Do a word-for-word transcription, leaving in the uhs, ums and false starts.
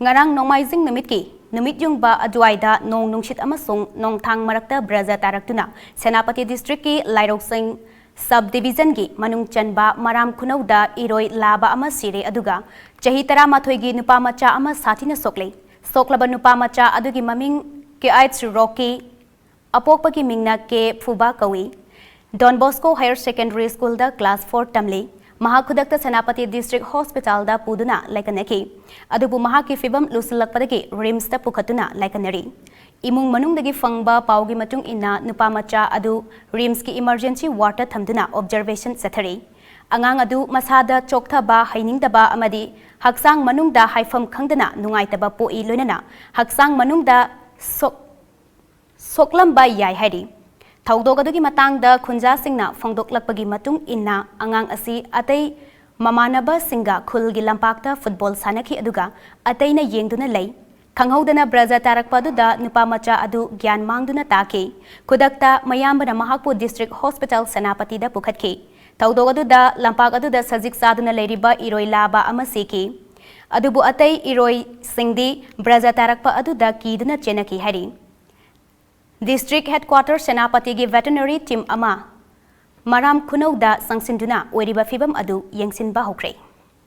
ꯉꯔꯥꯡ ꯅꯣꯡꯃꯥꯏꯖꯤꯡ ꯅꯨꯃꯤꯠꯀꯤ ꯅꯨꯃꯤꯠ ꯌꯨꯡꯕ ꯑꯗꯨꯋꯥꯏꯗ ꯅꯣꯡ ꯅꯨꯡꯁꯤꯠ ꯑꯃꯁꯨꯡ ꯅꯣꯡꯊꯥꯡ ꯃꯔꯛꯇ ꯕ꯭ꯔꯖ ꯇꯥꯔꯛꯇꯨꯅ ꯁꯦꯅꯥꯄꯇꯤ district ꯀꯤ ꯂꯥꯏꯔꯣꯛꯁꯤꯡ sub division ꯒꯤ ꯃꯅꯨꯡ ꯆꯟꯕ ꯃꯔꯥꯝ ꯈꯨꯅꯧꯗ ꯏꯔꯣꯏ ꯂꯥꯕ ꯑꯃ ꯁꯤꯔꯦ, ꯑꯗꯨꯒ ꯆꯍꯤ ꯇꯔꯥꯃꯥꯊꯣꯏꯒꯤ ꯅꯨꯄꯥ ꯃꯆꯥ ꯑꯃ ꯁꯥꯊꯤꯅ ꯁꯣꯛꯂꯦ꯫ ꯁꯣꯛꯂꯕ ꯅꯨꯄꯥ ꯃꯆꯥ ꯑꯗꯨꯒꯤ ꯃꯃꯤꯡ K H Rocky, ꯑꯄꯣꯛꯄꯒꯤ ꯃꯤꯡꯅ K ꯐꯨꯕꯥ ꯀꯧꯏ꯫ Don Bosco Higher Secondary School ꯗ class four ꯇꯝꯂꯤ꯫ ꯃꯍꯥꯛ ꯈꯨꯗꯛꯇ ꯁꯦꯅꯥꯄꯇꯤ district hospital ꯗ ꯄꯨꯗꯨꯅ ꯂꯥꯏꯀꯠꯅꯈꯤ꯫ ꯑꯗꯨꯕꯨ ꯃꯍꯥꯛꯀꯤ ꯐꯤꯕꯝ ꯂꯨꯁꯤꯜꯂꯛꯄꯗꯒꯤ RIMS ꯇ ꯄꯨꯈꯠꯇꯨꯅ ꯂꯥꯏꯀꯠꯅꯔꯤ꯫ ꯏꯃꯨꯡ ꯃꯅꯨꯡꯗꯒꯤ ꯐꯪꯕ ꯄꯥꯎꯒꯤ ꯃꯇꯨꯡ ꯏꯟꯅ, ꯅꯨꯄꯥ ꯃꯆꯥ ꯑꯗꯨ RIMS ꯀꯤ emergency ward ꯇ ꯊꯝꯗꯨꯅ observation ꯆꯠꯊꯔꯤ꯫ ꯑꯉꯥꯡ ꯑꯗꯨ ꯃꯁꯥꯗ ꯆꯣꯛꯊꯕ, ꯍꯩꯅꯤꯡꯗꯕ ꯑꯃꯗꯤ ꯍꯛꯆꯥꯡ ꯃꯅꯨꯡꯗ ꯍꯥꯏꯐꯝ ꯈꯪꯗꯅ ꯅꯨꯡꯉꯥꯏꯇꯕ ꯄꯣꯛꯏ, ꯂꯣꯏꯅꯅ ꯍꯛꯆꯥꯡ ꯃꯅꯨꯡꯗ ꯁꯣꯛ-, ꯁꯣꯛꯂꯝꯕ ꯌꯥꯏ ꯍꯥꯏꯔꯤ꯫ ꯊꯧꯗꯣꯛ ꯑꯗꯨꯒꯤ ꯃꯇꯥꯡꯗ ꯈꯨꯟꯖꯥꯁꯤꯡꯅ ꯐꯣꯡꯗꯣꯛꯂꯛꯄꯒꯤ ꯃꯇꯨꯡ ꯏꯟꯅ, ꯑꯉꯥꯡ ꯑꯁꯤ ꯑꯇꯩ ꯃꯃꯥꯟꯅꯕꯁꯤꯡꯒ ꯈꯨꯜꯒꯤ ꯂꯝꯄꯥꯛꯇ football ꯁꯥꯟꯅꯈꯤ, ꯑꯗꯨꯒ ꯑꯇꯩꯅ ꯌꯦꯡꯗꯨꯅ ꯂꯩ꯫ ꯈꯪꯍꯧꯗꯅ ꯕ꯭ꯔꯖ ꯇꯥꯔꯛꯄ ꯑꯗꯨꯗ ꯅꯨꯄꯥ ꯃꯆꯥ ꯑꯗꯨ ꯒ꯭ꯌꯥꯟ ꯃꯥꯡꯗꯨꯅ ꯇꯥꯈꯤ꯫ ꯈꯨꯗꯛꯇ ꯃꯌꯥꯝꯕꯅ ꯃꯍꯥꯛꯄꯨ district hospital ꯁꯦꯅꯥꯄꯇꯤꯗ ꯄꯨꯈꯠꯈꯤ꯫ ꯊꯧꯗꯣꯛ ꯑꯗꯨꯗ ꯂꯝꯄꯥꯛ ꯑꯗꯨꯗ ꯁꯖꯤꯛ ꯆꯥꯗꯨꯅ ꯂꯩꯔꯤꯕ ꯏꯔꯣꯏ ꯂꯥꯕ ꯑꯃ ꯁꯤꯈꯤ꯫ ꯑꯗꯨꯕꯨ ꯑꯇꯩ ꯏꯔꯣꯏꯁꯤꯡꯗꯤ ꯕ꯭ꯔꯖ ꯇꯥꯔꯛꯄ ꯑꯗꯨꯗ ꯀꯤꯗꯨꯅ ꯆꯦꯟꯅꯈꯤ ꯍꯥꯏꯔꯤ꯫ District headquarter ꯁꯦꯅꯥꯄꯇꯤꯒꯤ veterinary team ꯑꯃ ꯃꯔꯥꯝ ꯈꯨꯅꯧꯗ ꯆꯪꯁꯤꯟꯗꯨꯅ ꯑꯣꯏꯔꯤꯕ ꯐꯤꯕꯝ ꯑꯗꯨ ꯌꯦꯡꯁꯤꯟꯕ ꯍꯧꯈ꯭ꯔꯦ꯫